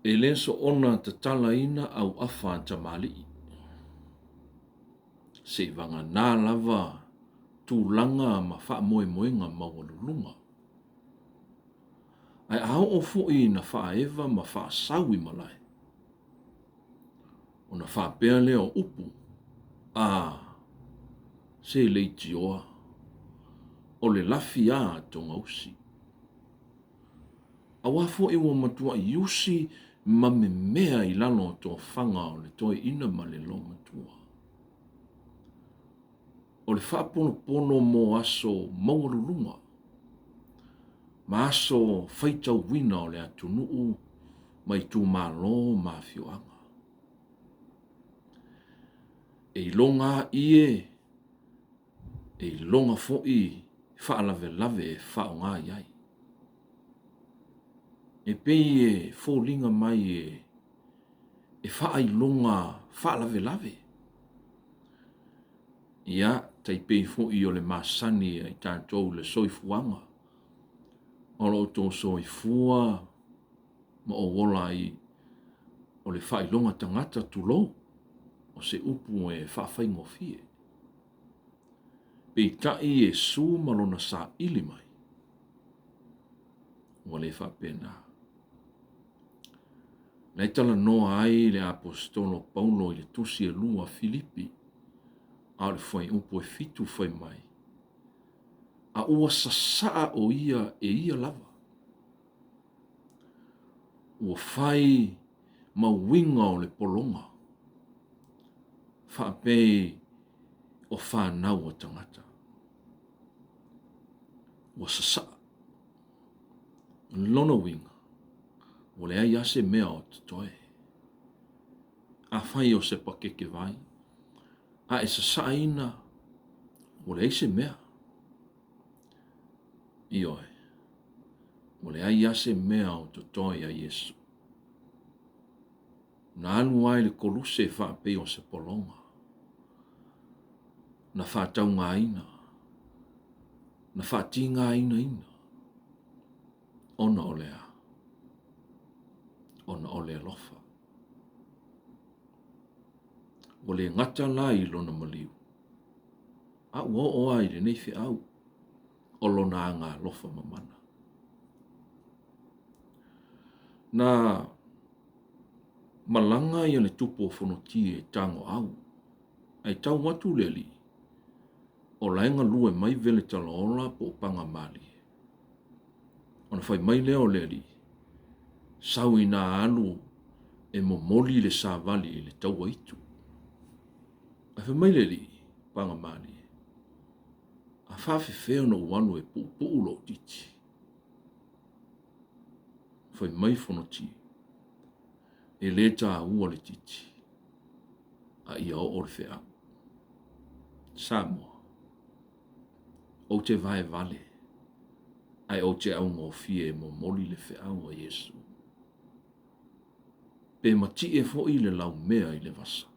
E le soona tatalaina auafa a tamalii, seivagana lava tulaga ma faamoemoega maualuluga. Ae a oo foi ina faaeva ma faasau i malae, ona faapea lea o upu, A, se leitioa, o le lafi a a Togausi. Auā foi ua matuai usi ma memea i lalo o tofaga o le toeaina ma le loomatua. O le faapolopolo mo aso maualuluga ma aso faitauina o le atunuu ma itumalo ma afioaga. E iloga a ie, e iloga foi faalavelave e faaaoga i ai. E pei e foliga mai e faailoga faalavelave. Ia, tai pei foi o le masani a i tatou i le soifuaga, o lo outou soifua ma ou ola ai o le faailoga tagata tulou, o se upu e faafaigofie. Peitai Iesu ma lona saili mai, ua le faapena. Na e talanoa ai le Aposetolo o Paulo i le tusi e 2 a Filipi, a o le fuaiupu e 7 fai mai, A ua sasaa o ia e ia lava, ua fai ma uiga o le pologa, faapei o fanau a tagata. Ua sasaa. Lona uiga, ua leai lava se mea o totoe. Afai o se pakeke vai, a e sasaaina, ua leai se mea. Ioe, ua leai lava se mea o totoe a Iesu. Na alu ai le koluse faapei o se pologa. Na faataugaina, na faatigainaina, ona o le a? Ona o le alofa. Ua le gata la i lona maliu, a ua oo lava i lenei feau o lona agaalofa mamana. Na malaga ia le tupu o Fonoti e tagoau, ae tau atu le alii, o la e galue mai Veletalaola po o Pagamalie. Ona fai mai lea o le alii, sau ina alu e momoli le savali i le taua itu. Ae fai mai le alii, Pagamalie, a faafefea ona ou alu e puupuu lou titi? Fai mai Fonoti, e le taua le titi, a ia oo le feau. Samoa, ou te vaevale, ae ou te augofie e momoli le feau a Iesu. Pe matie foi le laumea i le vasa,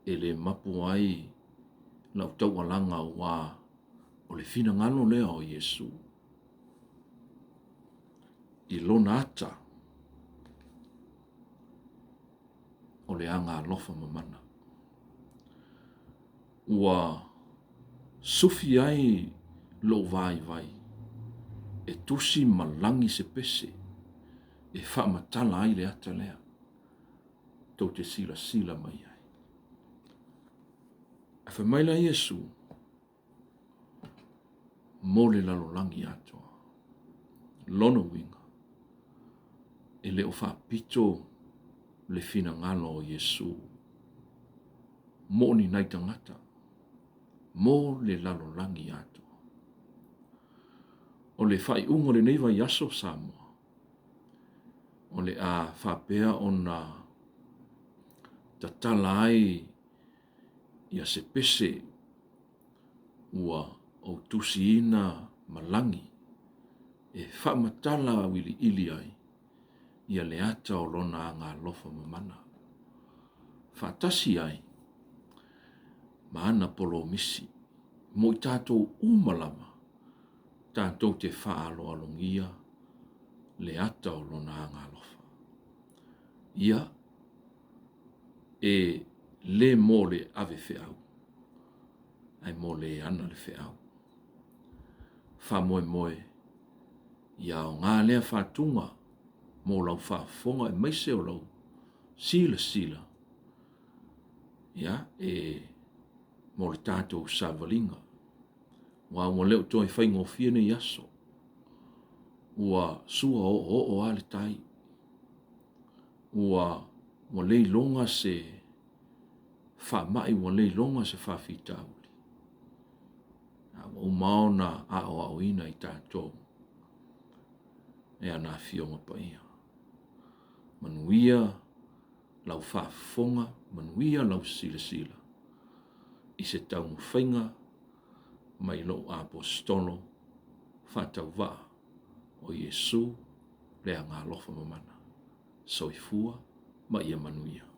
e le mapu ai lau taualaga aua o le finagalo lea o Iesu i lona ata o le agaalofa mamana. Ua sufi ai lou vaivai e tusi ma lagi se pese e faamatala ai le ata lea tou te silasila mai ai. Ae fai mai la Iesu, mo le lalolagi atoa. Lona uiga, e le o faapito le finagalo o Iesu mo ni nai tagata, mo le lalolagi atoa. O le faaiuga o lenei vaiaso Samoa, o le a faapea ona tatala ai ia se pese ua ou tusiina ma lagi e faamatala auiliili ai ia le ata o lona agaalofa mamana, faatasi ai ma ana polomisi mo i tatou uma lava tatou te faaaloalogia le ata o lona agaalofa. Ia, e le mo le ave feau, ae mo le ana le feau. Faamoemoe, ia aoga lea faatuga mo lau faafofoga aemaise o lau silasila, ia, e mo le tatou savaliga. Aua ua le o toe faigofie nei aso. Ua sua oooo lava le tai. Ua, ua le iloga se faamai, ua le iloga se faafitauli. A ua uma ona aoaoina i tatou e ana Afioga Paia. Manuia lau faafofoga, manuia lau silasila i se taumafaiga mai lou Aposetolo faatauvaa o Iesu le Agaalofa Mamana. Soifua ma ia manuia.